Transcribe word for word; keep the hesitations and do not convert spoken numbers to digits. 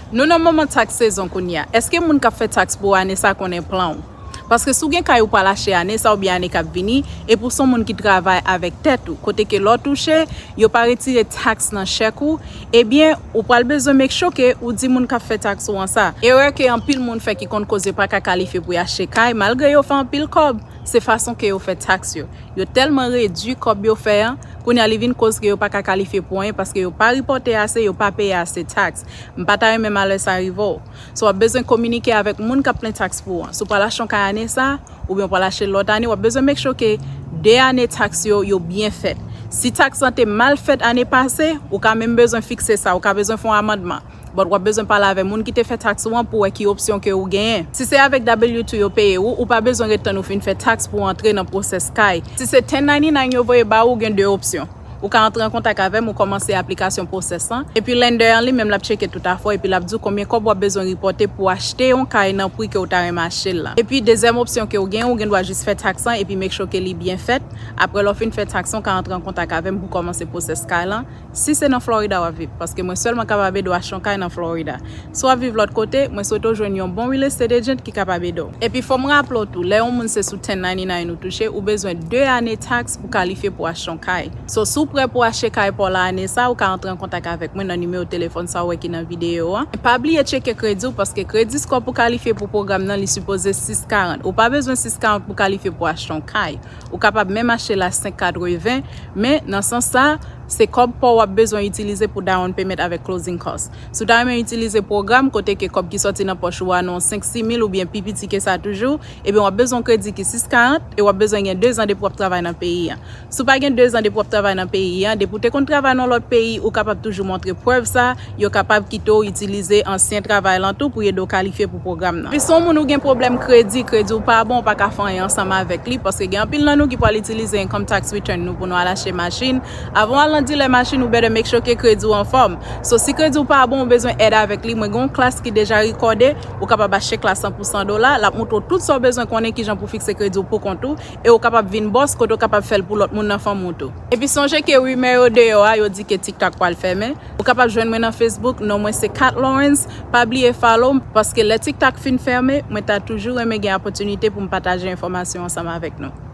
Nou nan moman tax sezon kounye a. Èske moun k ap fè tax pou ane sa konnen plan w? Paske si w gen kay ou pral achte ane sa oubyen ane k ap vini, epi w se yon moun ki travay avèk tèt ou, kote ke lè w touche, yo pa retire tax nan chèk ou, ebyen, ou pral bezwen make sure ke ou di moun k ap fè tax ou an sa. Erè ke anpil moun fè ki konn koz yo pa ka kalifye pou y achte kay, malgre yo fè anpil kòb, se fason ke yo fè tax yo. Yo tèlman redui kòb yo fè an, kounye a li vin koz ke yo pa ka kalifye pou anyen paske yo pa ripòte ase, yo pa peye ase tax. M pa ta renmen malè sa rive w. So, w ap bezwen kominike avèk moun k ap plen tax pou w an. Si w pral achte yon kay ane sa, oubyen w pral achte lòt ane, w ap bezwen make sure ke de ane tax yo, yo byen fèt. Si tax lan te mal fèt ane pase, ou ka menm bezwen fikse sa, ou ka bezwen fè yon amandman. But w ap bezwen pale avèk moun ki te fè tax ou an pou wè ki opsyon ke ou genyen. Si se avèk W two yo peye ou, ou pa bezwen ret tann ou fin fè tax pou w antre nan pwosès kay. Si se ten ninety-nine yo voye ba ou, ou gen de opsyon. Ou ka antre an kontak avè m, ou kòmanse aplikasyon pwosès lan. Epi lender an li menm l ap tcheke tout afè w, epi l ap di w konbyen kòb w ap bezwen ripòte pou achte yon kay nan pri ke w ta renmen achte l la. Epi dezyèm opsyon ke w gen, ou gen dwa jis fè tax lan, epi make sure ke li byen fèt. Apre lè w fin fè tax lan, ou ka antre an kontak avè m pou kòmanse pwosès kay lan. Si se nan Florida w ap viv, paske mwen sèlman kapab ede w achte yon kay nan Florida. Si w ap viv lòt kote, mwen swete w jwenn yon bon real estate agent ki kapab ede w. Epi fò m raple w tou, lè yon moun se sou ten ninety-nine ou touche, ou bezwen de ane tax pou kalifye pou achte yon kay. So, si w prè pou achte kay pa w la ane sa, ou ka antre an kontak avèk mwen nan nimewo telefòn sa w wè ki nan videyo an. Pa bliye tcheke kredi w, paske kredi score pou kalifye pou pwogram nan, li sipoze sis karant. Ou pa bezwen sis karant pou kalifye pou achte yon kay. Ou kapab menm achte l a senk katreven, men nan sans sa, se kòb pa w w ap bezwen itilize pou down payment avèk closing cost. Si w ta renmen itilize pwogram kote ke kòb ki sòti nan pòch ou a nan yon senk sis mil oubyen pi piti ke sa toujou, ebyen w ap bezwen yon kredi ki sis karant e w ap bezwen gen de zan depi w ap travay nan peyi a. Si w pa gen de zan depi w ap travay nan peyi a, depi w te konn travay nan lòt peyi, ou kapab toujou montre prèv sa, yo kapab kite w itilize ansyen travay lan tou pou ede w kalifye pou pwogram nan. Epi si yon moun ou gen pwoblèm kredi, kredi w pa bon, ou pa ka fè anyen ansanm avèk li, paske gen anpil nan nou ki pral itilize income tax return nou pou nou al achte machin. Avan w al nan dilè machin, ou better make sure ke kredi w anfòm. So, si kredi w pa bon, ou bezwen èd avèk li, mwen gen yon klas ki deja rekòde, ou kapab achte klas lan pou san dola, l ap montre w tout sa w bezwen konnen kijan pou fikse kredi w pou kont ou, e ou kapab vin bòs kote w kapab fè l pou lòt moun nan fanmi w tou. Epi sonje ke rimè yo deyò a, yo di ke TikTok pral fèmen. Ou kapab jwenn mwen nan Facebook, non mwen se Kat Lawrence. Pa bliye follow m, paske lè TikTok fin fèmen, mwen ta toujou renmen gen opòtinite pou m pataje enfòmasyon ansanm avèk nou.